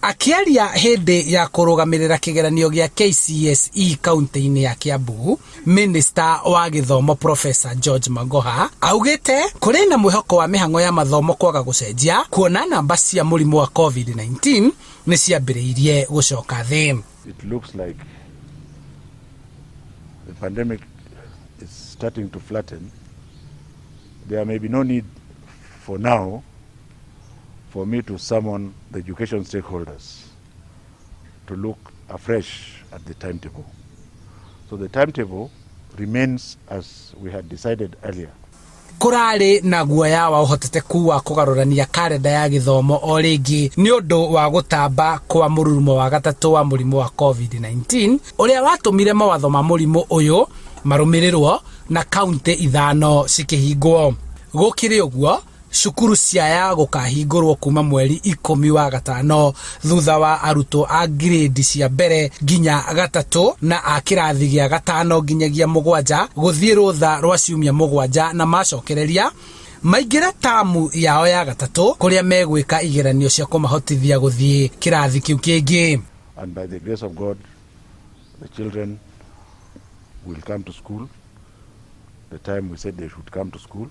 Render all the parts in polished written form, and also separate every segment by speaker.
Speaker 1: Akĩaria hĩndĩ ya kũrũgamĩrĩra kĩgeranio gĩa KCSE kaunti-inĩ ya Kiambu, Minista wa gĩthomo Professor George Magoha augĩte kũrĩ na mwĩhoko wa mĩhang'o ya mathomo kwaga gũcenjia kuona namba cia mũrimũ wa COVID-19 nĩ ciambĩrĩirie gũcoka thĩ.
Speaker 2: It looks like the pandemic is starting to flatten. There may be no need for now for me to summon the education stakeholders to look afresh at the timetable. So the timetable remains as we had decided earlier.
Speaker 1: Kũrarĩ na guoya wa ũhoteteku wa kũgarũrania karenda ya gĩthomo o rĩngĩ nĩ ũndũ wa gũtamba kwa mũrurumo wa gatatũ wa mũrimũ wa COVID-19 ũrĩa watũmire mawatho ma mũrimũ ũyũ marũmĩrĩrwo na kaunti ithano cikĩhingwo. Gũkĩrĩ ũguo, cukuru ciaya gũkahingũrwo kuma mweri ikũmi wa gatano thutha wa arutwo a ngirĩndi cia mbere nginya gatatũ na a kĩrathi gĩa gatano nginyagia mũgwanja gũthiĩ rũtha rwa ciumia mũgwanja na macokereria maingĩre tamu yao ya gatatũ kũrĩa megwĩka igeranio cia kũmahotithia gũthiĩ kĩrathi kĩu kĩngĩ.
Speaker 2: And by the grace of God, the children will come to school the time we said they should come to school.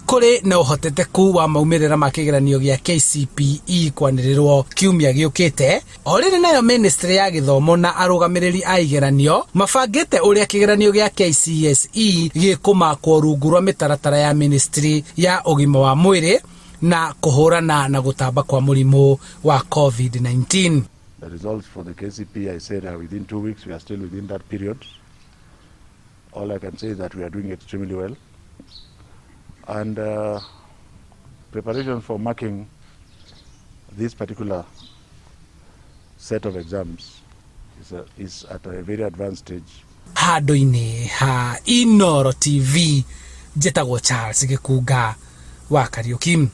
Speaker 1: Kũrĩ na ũhoteteku wa maumĩrĩra ma kĩgeranio gĩa KCPE kwanĩrĩrwo kiumia gĩũkĩte. O rĩrĩ nayo ministry ya gĩthomo na arũgamĩrĩri a igeranio mabangĩte ũrĩa kĩgeranio gĩa KCSE gĩkũmakwo rungu rwa mĩtaratara ya ministry ya ũgima wa mwĩrĩ na kũhũrana na gũtamba kwa mũrimũ wa COVID-19.
Speaker 2: The results for the KCPE, I said, are within 2 weeks. We are still within that period. All I can say is that we are doing extremely well. And preparation for marking this particular set of exams is at a very advanced stage.
Speaker 1: Handũ-inĩ ha Inoro TV, njĩtagwo Charles Gĩkunga wa Kariũki.